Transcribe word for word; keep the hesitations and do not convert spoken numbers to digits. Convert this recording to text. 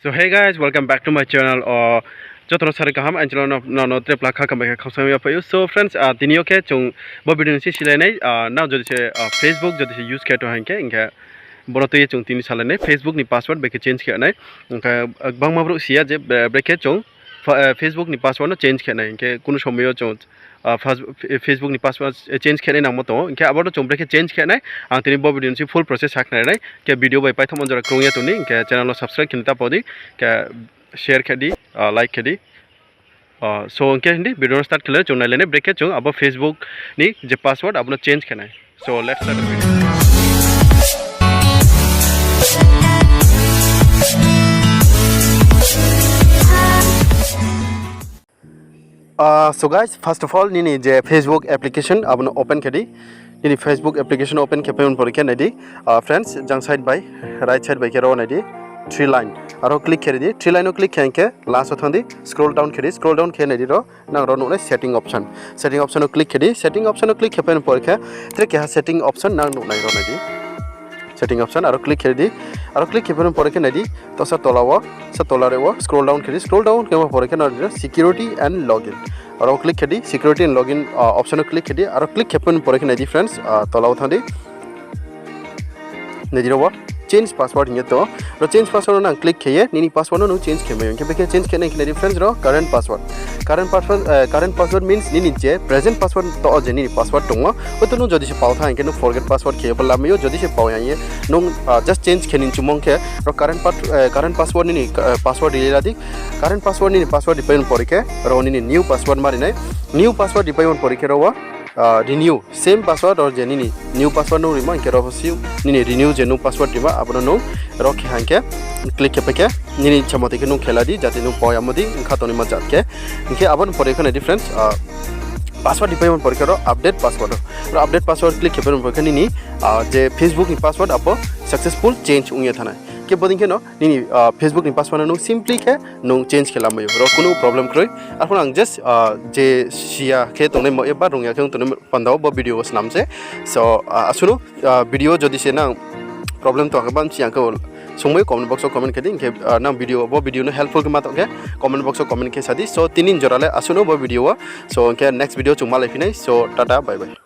So hey guys, welcome back to my channel. O, joto no sari kaham, aini channel no, no, no, trepla kha kamai khe khakchang ya phai ou. So friends, ah, tini yo khe chung bo video ni si silai nai, ah, nang jodi se, ah, Facebook jodi se use khe tong hing khe, hing khe boro tui ye chung tini salai nai, Facebook ni password bai khe change khe nai. Hing khe, ah, gbangma brouh si ya je, bre-, bre khe chung, fa-, eh, Facebook ni password no change khe nai. Hing khe kunu somoi yo chung, ah, fas-, eh, Facebook ni password, eh, change khe nai nangmo tong ou. Hing khe abo no chung bre khe change khe nai. Ang tini bo video ni si full process sa khnari nai. Hing khe video bai paithamo jora krung ye tong di. Hing khe channel no subscribe khe ni ta pho di. Hing khe share khe di, ah, like khe di. Ah, so, hing khe hindi video no start khe le chung nailai nai, bre khe chung abo Facebook ni je password abo no change khe nai. So, let's start the video. Ah, so guys, first of all, nini je Facebook application abo no open khe di. Nini Facebook application open khe phaimani pore khe nai di. Ah, friends, jang side bai, right side bai khe ro nai di. Three line. Aro click khe di. Three line no click khe hing khe last wo thanng di. Scroll down khe di. Scroll down khe nai di ro. Nang ro nuh nai setting option. Setting option no click khe di. Setting option no click khe phaimani pore khe tre keha setting option nang nuh nai ro nai di. Setting option aro click khe di. Aro click khe phaimani pore khe nai di. To sa tola wo, sa tola re wo scroll down khe di. Scroll down khe pore khe nai di security and login. Aro click khe di, security and login, ah, option no click khe di. Aro click khe phaimani pore khe nai di friends, ah, tola wo thanng di. Nai di ro wo change password hing ye tong ou. Ro change password no nang click khe ye nini password no nung change khe mai ou. Hing khe bekhe change khe nai hing khe nai di friends ro current password. Current password, eh, current password means nini je present password to je nini password tong ou. Hoito nung jodi se pao thanng hing khe nung forget password khe ye pho lamai ou, jodi se pao ya ye nung, ah, just change khe ni chumong khe ro current pa-, eh, current password nini, eh, password ri la di. Current password nini password ri paimani pore khe ro nini new password ma ri nai. New password ri paimani pore khe ro wo, ah, renew, same password ro je nini new password nung rimo hing khe ro pho si nini renew je nung password rima abo no nung ro khe hing khe click khe pai khe nini chamo tei khe nung khe la di jate nung pao ya mo di ongkha tongnaima jat khe. Hing khe abo ni pore khe nai di friends, ah, password ri paimani pore khe ro update password. Ro update password click khe paimani pore khe nini, ah, je Facebook ni password abo successful change ong ye thanng nai. Khe bodei khe no nini, ah, Facebook ni password no nung simply khe nung change khe lamai ou. Ro kunu problem kroi. Arphuh no ang just, ah, je si ya khe tongnai mo eba rung ya khe tongnai panda wo bo video wo snam se. So, ah, asuh no, ah, video jodi se nang problem tong khe bam si ang khe sungmai comment box wo comment khe di, hing khe, ah, nang video, bo video no helpful khe ma tong khe comment box wo comment khe sa di. So, tini jora le asuh no bo video wo. So, hing khe next video chung malai phi nai. So, tata, bye bye.